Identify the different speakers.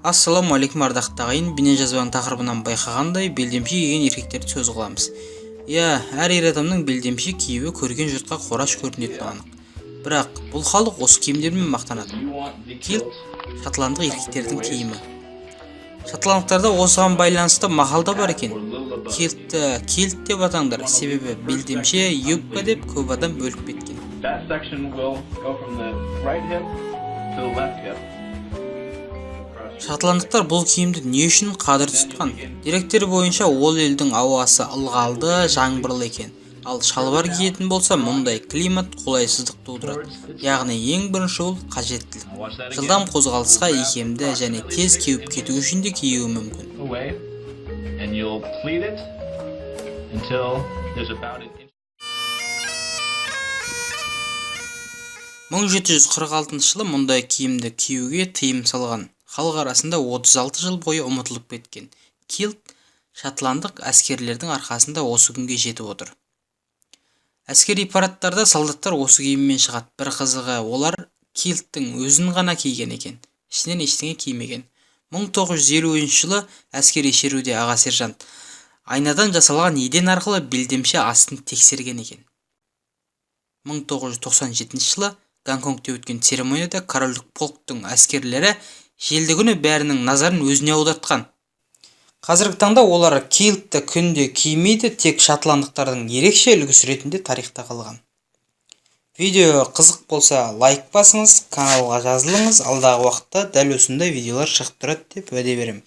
Speaker 1: Ассалаумағалейкум, ардақты ағайын! Бейнежазбаның тақырыбынан байқағандай, белдемше киген еркектерді сөз қыламыз. Иә, әр ер адамның белдемше киюі көрген жұртқа қораш көрінетіні анық. Бірақ бұл халық осы киімдерімен мақтанады. Килт – шотландық еркектердің киімі. Шотландықтарда осыған байланысты мақал да бар екен: «Килтті килт деп атаңдар, себебі белдемше, юбка деп көп адам өліп кеткен».
Speaker 2: That section will go from the right hip to the left hip.
Speaker 1: Шотландықтар бұл киімді не үшін қадір тұтқан? Деректер бойынша, ол елдің ауасы ылғалды, жаңбырлы екен. Ал шалбар киетін болса, мұндай климат қолайсыздық тудырады. Яғни ең бірінші ол қажеттілік, жылдам қозғалысқа икемді және тез кеуіп кету үшін де киюі мүмкін.
Speaker 2: Away, and you'll pleat it until there's about an inch.
Speaker 1: 1746 жылы мұндай киімді киюге тыйым салған. Халық арасында 36 жыл бойы ұмытылып кеткен килт шотландық әскерлердің арқасында осы күнге жетіп отыр. Әскери парадтарда солдаттар осы киіммен шығады. Бір қызығы, олар килттің өзін ғана киген екен, ішінен ештеңе кимеген. 1953 жылы әскери шеруде аға сержант айнадан жасалған еден арқылы белдемше астын тексерген екен. 1997 жылы Гонконгте өткен церемонияда корольдік полктың әскерлері желді күні бәрінің назарын өзіне аудартқан. Қазіргі таңда олар килтті күнде кимейді, тек шотландықтардың ерекше үлгісі ретінде тарихта қалған. Видео қызық болса, лайк басыңыз, каналға жазылыңыз. Алдағы уақытта дәл осындай видеолар шығып тұрады деп уәде беремін.